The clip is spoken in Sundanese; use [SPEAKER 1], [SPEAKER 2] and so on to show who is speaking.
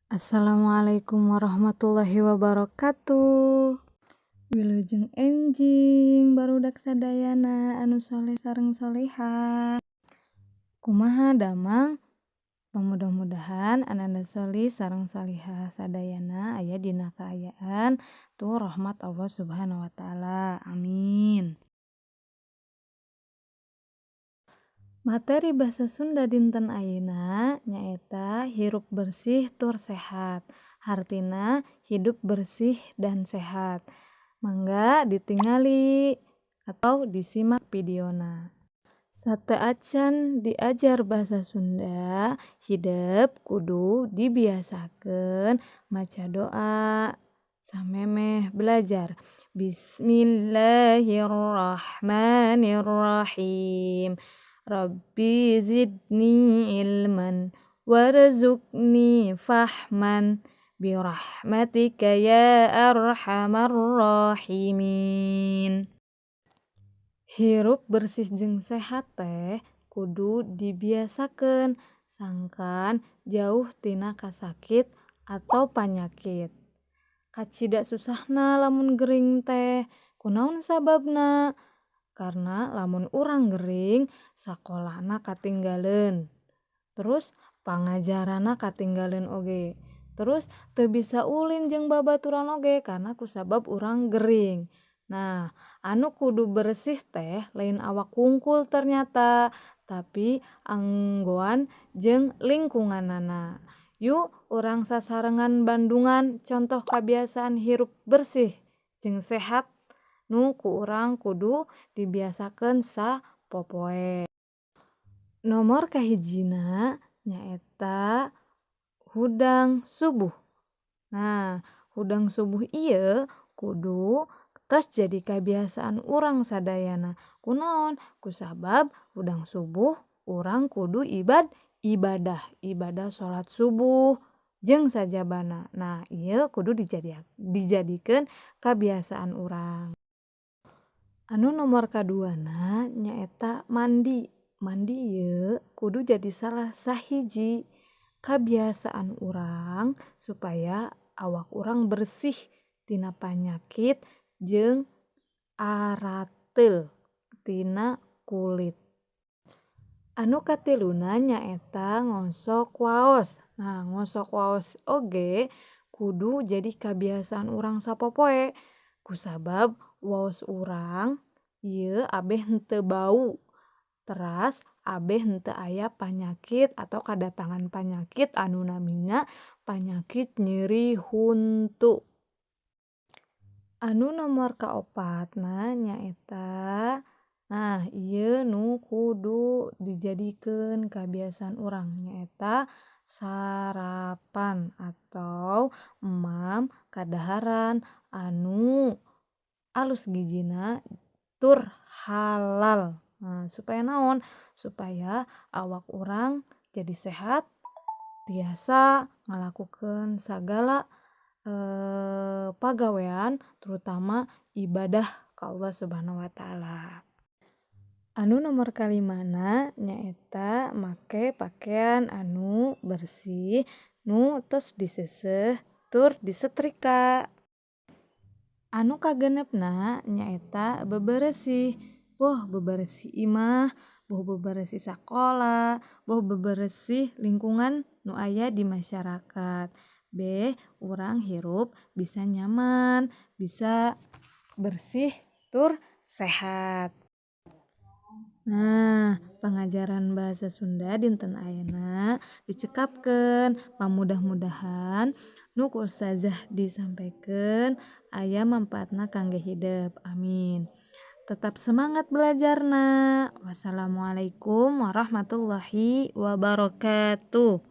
[SPEAKER 1] Assalamualaikum warahmatullahi wabarakatuh. Wilujeng enjing barudak sadayana anu soleh sareng solehah. Kumaha damang? Mudah-mudahan ananda solih sareng solihah sadayana aya dina kaayaan tur rahmat Allah Subhanahu wa taala. Amin. Materi bahasa Sunda dinten ayeuna nyaeta hirup bersih tur sehat. Hartina hidup bersih dan sehat. Mangga ditingali atau disimak videona. Sateuacan diajar bahasa Sunda, hidep kudu dibiasakeun maca doa samemeh belajar. Bismillahirrahmanirrahim. Rabbi zidni ilman warzuqni fahman birahmatika ya arhamar rahimin. Hirup bersih jeung sehat teh kudu dibiasakeun sangkan jauh tina kasakit atau panyakit. Kacida susahna lamun gering teh, kunaon sababna? Karena lamun urang gering sakolana katinggaleun, terus pangajaranna katinggaleun oge, terus teu bisa ulin jeung babaturan oge karena kusabab urang gering. Nah, anu kudu bersih teh lain awak wungkul ternyata, tapi anggoan jeung lingkunganana. Yuk urang sasarengan bandungan contoh kabiasaan hirup bersih jeung sehat nu ku urang kudu dibiasakeun sapopoe. Nomor kahijina nyaeta hudang subuh. Nah, hudang subuh ieu kudu tos jadi kabiasaan urang sadayana. Kunaon? Kusabab hudang subuh urang kudu ibadah, ibadah salat subuh jeung sajabana. Nah, ieu kudu dijadikeun kabiasaan urang. Anu nomor kaduana nyaeta mandi. Mandi ieu kudu jadi salah sahiji kabiasaan urang supaya awak urang bersih tina panyakit jeung arateul tina kulit. Anu katiluna nyaeta ngosok waos. Nah, ngosok waos oge kudu jadi kabiasaan urang sapopoe kusabab waos urang ieu abeh henteu bau, teras abeh henteu aya panyakit atau kadatangan panyakit anu namina panyakit nyeri huntu. Anu nomor kaopatna nyaeta, nah ieu nu kudu dijadikeun kabiasaan urang nyaeta sarapan atau emam kadaharan anu alus gizina tur halal. Nah, supaya naon? Supaya awak urang jadi sehat, tiasa ngalakukeun sagala pagawean terutama ibadah ka Allah Subhanahu wa taala. Anu nomor kalimana nyaeta make pakean anu bersih nu tos diseuseuh tur disetrika. Anu kagenepna nyaeta beberesih, boh beberesih imah, boh beberesih sakola, boh beberesih lingkungan nu aya di masyarakat. Beh urang hirup bisa nyaman, bisa bersih tur sehat. Nah, pangajaran bahasa Sunda dinten ayeuna dicekapkeun. Pamudah-mudahan nu ku ustazah disampaikan aya manfaatna kangge hidep. Amin. Tetap semangat belajarna. Wassalamualaikum warahmatullahi wabarakatuh.